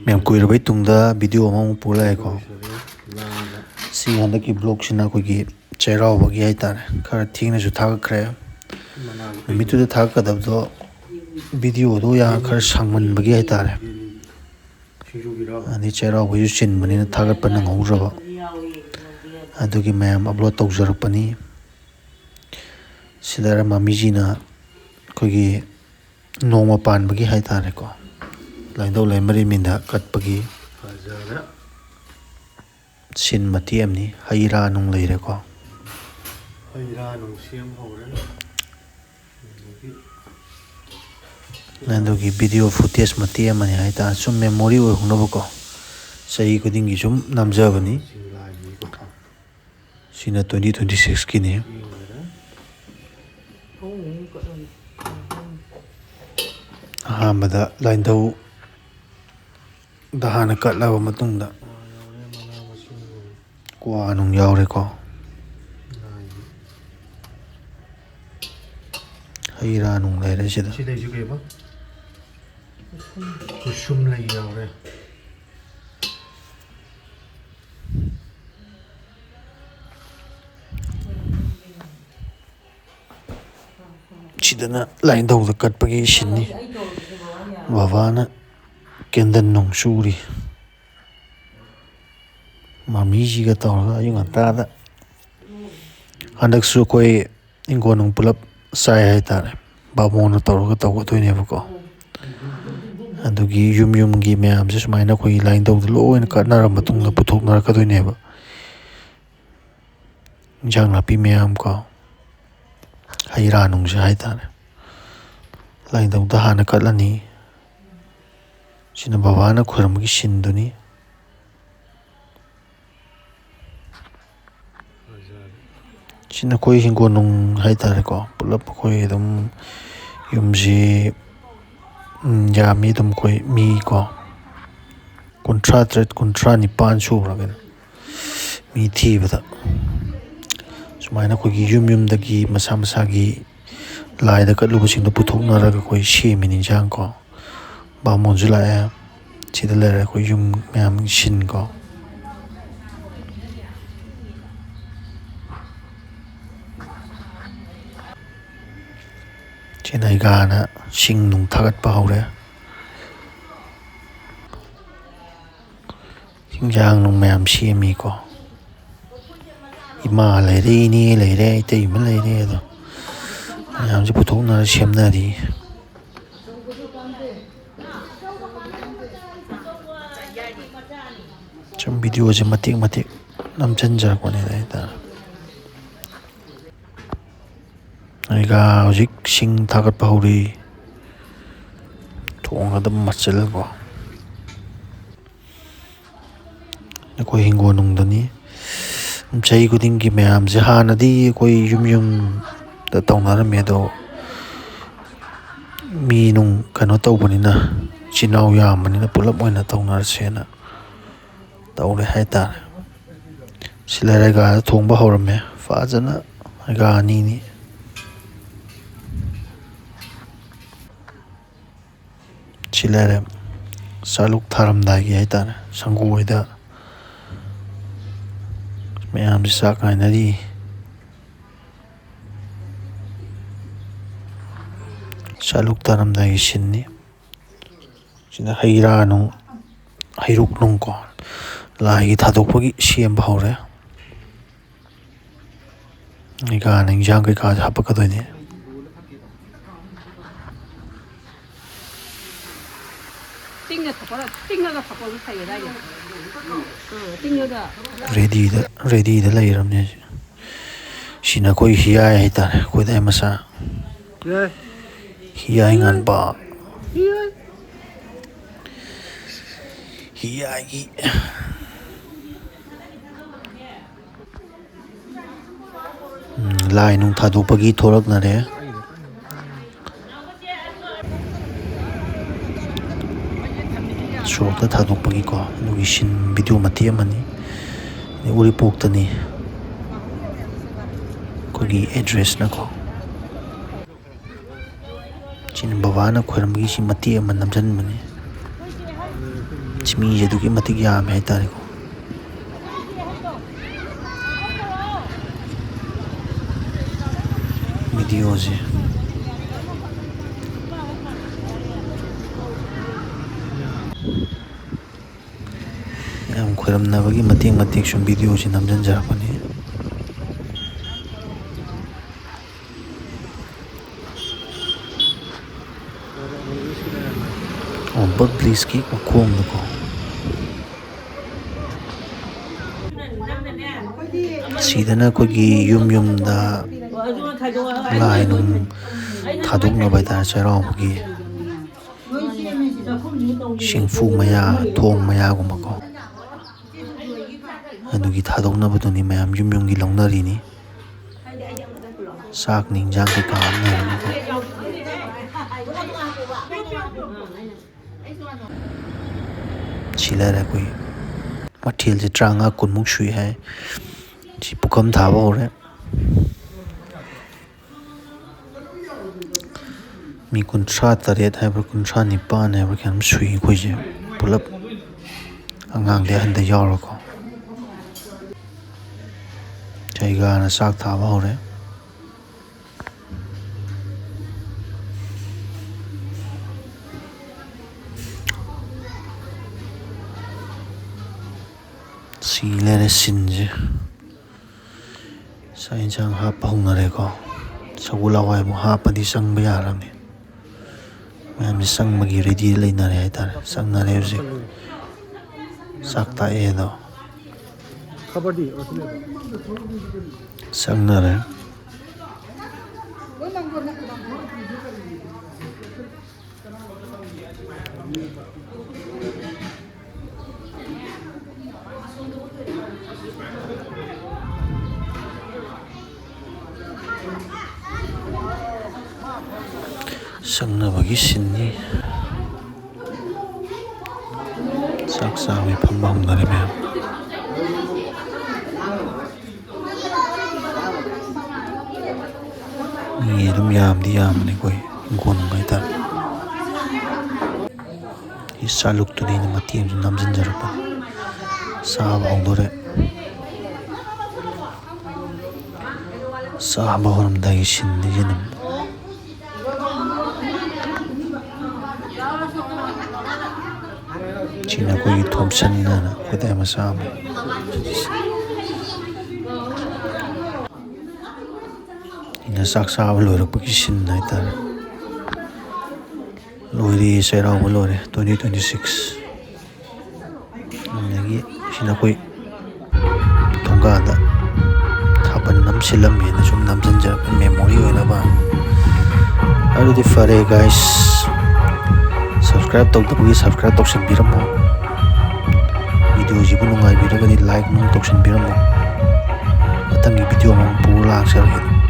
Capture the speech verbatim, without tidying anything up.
ꯃꯌꯥꯝ, ꯀꯨꯏꯔꯕꯩ ꯇꯨꯡꯗ ꯚꯤꯗꯤꯑꯣ ꯑꯃꯃꯨꯛ ꯄꯨꯔ ꯂꯥꯛꯑꯦꯀꯣ꯫ ꯁꯤ ꯍꯟꯗꯛꯀꯤ ꯕ꯭ꯂꯣꯛꯁꯤꯅ ꯑꯩꯈꯣꯏꯒꯤ ꯆꯩꯔꯥꯎꯕꯒꯤ ꯍꯥꯏꯇꯥꯔꯦ, ꯈꯔ ꯊꯦꯡꯅꯁꯨ ꯊꯥꯒꯠꯈ꯭ꯔꯦ꯫ ꯅꯨꯃꯤꯠꯇꯨꯗ ꯊꯥꯒꯠꯀꯗꯕꯗꯣ ꯚꯤꯗꯤꯑꯣꯗꯣ ꯌꯥꯝ ꯈꯔ ꯁꯥꯡꯃꯟꯕꯒꯤ ꯍꯥꯏꯇꯥꯔꯦ, ꯑꯗꯩ ꯆꯩꯔꯥꯎꯕꯒꯤꯁꯨ ꯆꯤꯟꯕꯅꯤꯅ ꯊꯥꯒꯠꯄ ꯅꯪꯍꯧꯗ꯭ꯔꯕ, ꯑꯗꯨꯒꯤ ꯃꯌꯥꯝ ꯑꯞꯂꯣꯗ ꯇꯧꯖꯔꯛꯄꯅꯤ꯫ ꯁꯤꯗ ꯃꯃꯤꯖꯤꯅ ꯑꯩꯈꯣꯏꯒꯤ ꯅꯣꯡꯃ ꯄꯥꯟꯕꯒꯤ ꯍꯥꯏꯇꯥꯔꯦꯀꯣ, ꯂꯥꯏꯅꯤꯡꯊꯧ ꯂꯩꯃꯔꯦꯟꯕꯤꯅ ꯀꯠꯄꯒꯤ ꯐꯖꯔꯦ꯫ ꯁꯤꯟ ꯃꯇꯦꯛ ꯑꯃꯅꯤ꯫ ꯍꯩ ꯔꯥ ꯅꯨꯡ ꯂꯩꯔꯦꯀꯣ꯫ ꯍꯩ ꯔꯥ ꯅꯨꯡ ꯁꯦꯝ ꯍꯧꯔꯦ꯫ ꯑꯗꯒꯤ ꯑꯗꯨꯒꯤ ꯚꯤꯗꯤꯑꯣ ꯐꯨꯇꯦꯖ ꯃꯇꯦꯛ ꯑꯃꯅꯤ ꯍꯥꯏꯇꯥꯔꯦ, ꯁꯨꯝ ꯃꯦꯃꯣꯔꯤ ꯑꯣꯏꯍꯧꯅꯕꯀꯣ꯫ ꯆꯍꯤ ꯈꯨꯗꯤꯡꯒꯤ ꯁꯨꯝ ꯅꯝꯖꯕꯅꯤ꯫ ꯁꯤꯅ ꯇ꯭ꯋꯦꯟꯇꯤ ꯇ꯭ꯋꯦꯟꯇꯤ ꯁꯤꯛꯁꯀꯤꯅꯤ꯫ ꯑꯍꯥꯟꯕꯗ ꯂꯥꯏꯅꯤꯡꯊꯧꯗ ꯍꯥꯟꯅ ꯀꯠꯂꯕ ꯃꯇꯨꯡꯗ ꯀ꯭ꯋꯥ ꯅꯨꯡ ꯌꯥꯎꯔꯦꯀꯣ꯫ ꯍꯩ ꯔꯥ ꯅꯨꯡ ꯂꯩꯔꯦ ꯁꯤꯗ꯫ ꯁꯤꯗꯩꯁꯨ ꯀꯩꯕ? ꯈꯨꯁꯨꯝ ꯂꯩ ꯌꯥꯎꯔꯦ꯫ ꯁꯤꯗꯅ ꯂꯥꯏꯅꯤꯡꯊꯧꯗ ꯀꯠꯄꯒꯤ ꯁꯤꯟꯅꯤ꯫ ꯕꯕꯥꯅ ꯀꯦꯟꯗꯜ ꯅꯨꯡ ꯆꯨꯔꯤ꯫ ꯃꯃꯤꯁꯤꯒ ꯇꯧꯔꯒ ꯑꯌꯨꯛ ꯉꯟꯇꯥꯗ꯫ ꯍꯟꯗꯛꯁꯨ ꯑꯩꯈꯣꯏ ꯏꯪꯈꯣꯜ ꯅꯨꯡ ꯄꯨꯂꯞ ꯆꯥꯏ ꯍꯥꯏꯇꯥꯔꯦ꯫ ꯕꯥꯃꯣꯟꯅ ꯇꯧꯔꯒ ꯇꯧꯒꯗꯣꯏꯅꯦꯕꯀꯣ꯫ ꯑꯗꯨꯒꯤ ꯌꯨꯝ ꯌꯨꯝꯒꯤ ꯃꯌꯥꯝꯁꯦ ꯁꯨꯃꯥꯏꯅ ꯑꯩꯈꯣꯏꯒꯤ ꯂꯥꯏꯅꯤꯡꯊꯧꯗ ꯂꯣꯏꯅ ꯀꯠꯅꯔ ꯃꯇꯨꯡꯗ ꯄꯨꯊꯣꯛꯅꯔꯛꯀꯗꯣꯏꯅꯦꯕ꯫ ꯏꯟꯖꯥꯡ ꯅꯥꯄꯤ ꯃꯌꯥꯝ ꯀꯣ, ꯍꯩ ꯔꯥ ꯅꯨꯡꯁꯦ ꯍꯥꯏꯇꯥꯔꯦ, ꯂꯥꯏꯅꯤꯡꯊꯧꯗ ꯍꯥꯟꯅ ꯀꯠꯂꯅꯤ꯫ ꯁꯤꯅ ꯕꯕꯥꯅ ꯈꯣꯏꯔꯝꯕꯒꯤ ꯁꯤꯟꯗꯨꯅꯤ꯫ ꯁꯤꯅ ꯑꯩꯈꯣꯏ ꯍꯤꯡꯒꯣꯜ ꯅꯨꯡ ꯍꯥꯏꯇꯥꯔꯦꯀꯣ, ꯄꯨꯂꯞ ꯑꯩꯈꯣꯏ ꯑꯗꯨꯝ ꯌꯨꯝꯁꯤ, ꯎꯝ, ꯌꯥꯝꯃꯤ ꯑꯗꯨꯝ, ꯑꯩꯈꯣꯏ ꯃꯤ ꯀꯣ ꯀꯨꯟꯊ꯭ꯔꯥ ꯇꯔꯦꯠ, ꯀꯨꯟꯊ꯭ꯔꯥ ꯅꯤꯄꯥꯟ ꯁꯨꯕ꯭ꯔꯥ ꯀꯩꯅꯣ꯫ ꯃꯤ ꯊꯤꯕꯗ ꯁꯨꯃꯥꯏꯅ ꯑꯩꯈꯣꯏꯒꯤ ꯌꯨꯝ ꯌꯨꯝꯗꯒꯤ ꯃꯁꯥ ꯃꯁꯥꯒꯤ ꯂꯥꯏꯗ ꯀꯠꯂꯨꯕꯁꯤꯡꯗꯣ ꯄꯨꯊꯣꯛꯅꯔꯒ ꯑꯩꯈꯣꯏ ꯁꯦꯝꯃꯤꯅꯤ ꯏꯟꯖꯥꯡ ꯀꯣ꯫ ꯕꯥꯃꯣꯟꯁꯨ ꯂꯥꯛꯑꯦ꯫ ꯁꯤꯗ ꯂꯩꯔꯦ ꯑꯩꯈꯣꯏ ꯌꯨꯝ ꯃꯌꯥꯝ ꯁꯤꯟ ꯀꯣ꯫ ꯁꯤꯅ ꯑꯩꯒꯥꯅ ꯁꯤꯡ ꯅꯨꯡ ꯊꯥꯒꯠꯄ ꯍꯧꯔꯦ꯫ ꯍꯤꯟꯖꯥꯡ ꯅꯨꯡ ꯃꯌꯥꯝ ꯁꯦꯝꯃꯤꯀꯣ꯫ ꯏꯃꯥ ꯂꯩꯔꯦ, ꯏꯅꯦ ꯂꯩꯔꯦ, ꯏꯇꯩꯃ ꯂꯩꯔꯦ, ꯑꯗꯣ ꯃꯌꯥꯝꯁꯦ ꯄꯨꯊꯣꯛꯅꯔ ꯁꯦꯝꯅꯔꯤ꯫ ꯁꯨꯝ videoꯁꯦ ꯃꯇꯦꯛ ꯃꯇꯦꯛ ꯅꯝꯁꯤꯟꯖꯔꯛꯄꯅꯦ ꯍꯥꯏꯇꯥꯔꯦ꯫ ꯑꯩꯒ ꯍꯧꯖꯤꯛ ꯁꯤꯡ ꯊꯥꯒꯠꯄ ꯍꯧꯔꯤ꯫ ꯊꯣꯡ ꯑꯗꯨꯝ ꯃꯆꯜꯀꯣ꯫ ꯑꯩꯈꯣꯏ ꯍꯤꯡꯒꯣꯜ ꯅꯨꯡꯗꯅꯤ꯫ ꯆꯍꯤ ꯈꯨꯗꯤꯡꯒꯤ ꯃꯌꯥꯝꯁꯦ ꯍꯥꯟꯅꯗꯤ ꯑꯩꯈꯣꯏ ꯌꯨꯝ ꯌꯨꯝꯗ ꯇꯧꯅꯔꯝꯃꯦ, ꯑꯗꯣ ꯃꯤ ꯅꯨꯡ ꯀꯩꯅꯣ ꯇꯧꯕꯅꯤꯅ, ꯏꯆꯤꯟ ꯏꯅꯥꯎ ꯌꯥꯝꯕꯅꯤꯅ ꯄꯨꯂꯞ ꯑꯣꯏꯅ ꯇꯧꯅꯔꯁꯦꯅ ꯇꯧꯔꯦ ꯍꯥꯏꯇꯥꯔꯦ꯫ ꯁꯤ ꯂꯩꯔꯦ, ꯑꯩꯒꯥꯗ ꯊꯣꯡꯕ ꯍꯧꯔꯝꯃꯦ ꯐꯖꯅ, ꯑꯩꯒꯥ ꯑꯅꯤꯅꯤ꯫ ꯁꯤ ꯂꯩꯔꯦ, ꯆꯥꯂꯨꯛ ꯊꯥꯔꯝꯗꯥꯏꯒꯤ ꯍꯥꯏꯇꯥꯔꯦ, ꯁꯪꯒꯣꯏꯗ ꯃꯌꯥꯝꯁꯦ ꯆꯥꯛ ꯉꯥꯏꯅꯔꯤ꯫ ꯆꯥꯂꯨꯛ ꯊꯥꯔꯝꯗꯥꯏꯒꯤ ꯁꯤꯟꯅꯤ꯫ ꯁꯤꯗ ꯍꯩ ꯔꯥ ꯅꯨꯡ, ꯍꯩꯔꯨꯛ ꯅꯨꯡ ꯀꯣ, ꯂꯥꯏꯒꯤ ꯊꯥꯗꯣꯛꯄꯒꯤ ꯁꯦꯝꯕ ꯍꯧꯔꯦ꯫ ꯑꯩꯒꯥꯅ ꯏꯟꯖꯥꯡ ꯀꯩꯀꯥꯁꯦ ꯍꯥꯄꯛꯀꯗꯣꯏꯅꯦ꯫ ꯇꯤꯡꯉ ꯊꯛꯄ, ꯇꯤꯡꯉꯒ ꯊꯛꯄꯁꯨ ꯐꯩꯌꯦ ꯑꯗꯥꯏꯗꯤ꯫ ꯑꯥ, ꯇꯤꯡꯉꯒ꯫ Readyꯗ, readyꯗ ꯂꯩꯔꯕꯅꯦ ꯍꯧꯖꯤꯛ꯫ ꯁꯤꯅ ꯑꯩꯈꯣꯏ ꯍꯤꯌꯥꯏ ꯍꯥꯏꯇꯥꯔꯦ, ꯑꯩꯈꯣꯏꯗꯥꯏ ꯃꯆꯥ꯫ ꯌꯥꯏ꯫ ꯍꯤꯌꯥꯏ ꯉꯥꯟꯕ꯫ ꯌꯥꯏ꯫ ꯍꯤꯌꯥꯏꯒꯤ꯫ ꯎꯝ, ꯂꯥꯏ ꯅꯨꯡ ꯊꯥꯗꯣꯛꯄꯒꯤ ꯊꯣꯛꯂꯛꯅꯔꯦ꯫ ꯁꯣꯔꯣꯛꯇ ꯊꯥꯗꯣꯛꯄꯒꯤꯀꯣ, ꯑꯗꯨꯒꯤ ꯁꯤꯟ video ꯃꯇꯦꯛ ꯑꯃꯅꯤ꯫ ꯎꯔꯤꯄꯣꯛꯇꯅꯤ꯫ ꯑꯩꯈꯣꯏꯒꯤ address ꯅꯀꯣ꯫ ꯁꯤꯅ ꯕꯕꯥꯅ ꯈꯣꯏꯔꯝꯕꯒꯤ ꯁꯤ ꯃꯇꯦꯛ ꯑꯃ ꯅꯝꯁꯤꯟꯕꯅꯤ꯫ ꯁꯤ ꯃꯤꯁꯦ ꯑꯗꯨꯛꯀꯤ ꯃꯇꯤꯛ ꯌꯥꯝꯃꯦ ꯍꯥꯏꯇꯥꯔꯦꯀꯣ꯫ Video ꯁꯦ꯫ ꯌꯥꯝ ꯈꯣꯏꯔꯝꯅꯕꯒꯤ ꯃꯇꯦꯛ ꯃꯇꯦꯛ ꯁꯨꯝ video ꯁꯤ ꯅꯝꯖꯟꯖꯔꯛꯄꯅꯤ꯫ ꯑꯣꯝꯕ bliss ꯀꯤ ꯃꯈꯣꯡꯗꯀꯣ꯫ ꯁꯤꯗꯅ ꯑꯩꯈꯣꯏꯒꯤ ꯌꯨꯝ ꯌꯨꯝꯗ ꯂꯥꯏ ꯅꯨꯡ ꯊꯥꯗꯣꯛꯅꯕ ꯍꯥꯏꯇꯥꯔꯦ, ꯆꯩꯔꯥꯎꯕꯒꯤ꯫ ꯁꯤꯡꯐꯨ ꯃꯌꯥ, ꯊꯣꯡ ꯃꯌꯥꯒꯨꯝꯕꯀꯣ꯫ ꯑꯗꯨꯒꯤ ꯊꯥꯗꯣꯛꯅꯕꯗꯨꯅꯤ ꯃꯌꯥꯝ ꯌꯨꯝ ꯌꯨꯝꯒꯤ ꯂꯧꯅꯔꯤꯅꯤ꯫ ꯆꯥꯛ ꯅꯤꯡꯖꯥꯡ ꯀꯩꯀꯥ ꯍꯥꯞꯅꯔꯅꯤꯀꯣ꯫ ꯁꯤ ꯂꯩꯔꯦ ꯑꯩꯈꯣꯏ ꯃꯊꯦꯜꯁꯦ ꯇꯔꯥꯃꯉꯥ ꯀꯨꯟꯃꯨꯛ ꯁꯨꯏ ꯍꯥꯏ꯫ ꯁꯤ ꯄꯨꯈꯝ ꯊꯥꯕ ꯍꯧꯔꯦ꯫ ꯃꯤ ꯀꯨꯟꯊ꯭ꯔꯥ ꯇꯔꯦꯠ ꯍꯥꯏꯕ꯭ꯔꯥ, ꯀꯨꯟꯊ꯭ꯔꯥ ꯅꯤꯄꯥꯟ ꯍꯥꯏꯕ꯭ꯔꯥ ꯀꯩꯅꯣꯝ ꯁꯨꯏ ꯑꯩꯈꯣꯏꯁꯦ ꯄꯨꯂꯞ, ꯑꯉꯥꯡꯗꯤ ꯑꯍꯟꯗ ꯌꯥꯎꯔꯣꯀꯣ꯫ ꯖꯩꯒꯅ ꯆꯥꯛ ꯊꯥꯕ ꯍꯧꯔꯦ꯫ ꯁꯤ ꯂꯩꯔꯦ ꯁꯤꯟꯁꯦ꯫ ꯆꯥꯛ ꯌꯦꯟꯁꯥꯡ ꯍꯥꯞꯄ ꯍꯧꯅꯔꯦꯀꯣ꯫ ꯁꯒꯣꯜ ꯍꯋꯥꯏꯃꯨꯛ ꯍꯥꯞꯄꯗꯤ ꯆꯪꯕ ꯌꯥꯔꯕꯅꯤ꯫ ꯃꯌꯥꯝꯁꯦ ꯆꯪꯕꯒꯤ ready ꯂꯩꯅꯔꯦ ꯍꯥꯏꯇꯥꯔꯦ꯫ ꯆꯪꯅꯔꯦ ꯍꯧꯖꯤꯛ꯫ ꯆꯥꯛ ꯇꯥꯛꯑꯦ ꯑꯗꯣ꯫ ꯆꯪꯅꯔꯦ꯫ ꯆꯪꯅꯕꯒꯤ ꯁꯤꯟꯅꯤ꯫ ꯆꯥꯛ ꯆꯥꯕꯒꯤ ꯐꯝꯕ ꯍꯧꯅꯔꯦ ꯃꯌꯥꯝ꯫ ꯑꯗꯨꯝ ꯌꯥꯝꯗꯤ ꯌꯥꯝꯕꯅꯦ ꯑꯩꯈꯣꯏ ꯏꯪꯈꯣꯜ ꯍꯥꯏꯇꯥꯔꯦ꯫ ꯁꯤ ꯆꯥꯂꯨꯛꯇꯨꯅꯤ ꯑꯩꯅ ꯃꯇꯦꯛ ꯑꯃꯁꯨ ꯅꯝꯁꯤꯟꯖꯔꯛꯄꯅꯤ꯫ ꯆꯥꯕ ꯍꯧꯗꯣꯔꯦ꯫ ꯆꯥꯕ ꯍꯧꯔꯝꯗꯥꯏꯒꯤ ꯁꯤꯟꯅꯤ ꯁꯤꯅ꯫ ꯁꯤꯅ ꯑꯩꯈꯣꯏꯒꯤ ꯊꯣꯝꯁꯟ ꯍꯥꯏꯅ ꯑꯩꯈꯣꯏꯗ ꯃꯆꯥ ꯑꯃ꯫ ꯑꯩꯅ ꯆꯥꯛ ꯆꯥꯕ ꯂꯣꯏꯔꯛꯄꯒꯤ ꯁꯤꯟ ꯍꯥꯏꯇꯥꯔꯦ꯫ ꯂꯣꯏꯔꯦ, ꯆꯩꯔꯥꯎꯕ ꯂꯣꯏꯔꯦ, twenty twenty six꯫ ꯑꯗꯒꯤ ꯁꯤꯅ ꯑꯩꯈꯣꯏ ꯊꯣꯡꯒꯥꯟꯗ ꯊꯥꯕꯜ ꯑꯃ ꯁꯤꯜꯂꯝꯃꯦꯅ ꯁꯨꯝ ꯅꯝꯁꯤꯟꯖꯔꯛꯄ memory ꯑꯣꯏꯅꯕ꯫ ꯑꯗꯨꯗꯤ ꯐꯔꯦ guys, subscribe ꯇꯧꯗꯕꯒꯤ subscribe ꯇꯧꯁꯟꯕꯤꯔꯝꯃꯣ꯫ Video ꯁꯤꯕꯨ ꯅꯨꯡꯉꯥꯏꯕꯤꯔꯒꯗꯤ like ꯅꯨꯡ ꯇꯧꯁꯟꯕꯤꯔꯝꯃꯣ꯫ ꯃꯊꯪꯒꯤ video ꯑꯃ ꯄꯨꯔ ꯂꯥꯛꯆꯔꯒꯦ꯫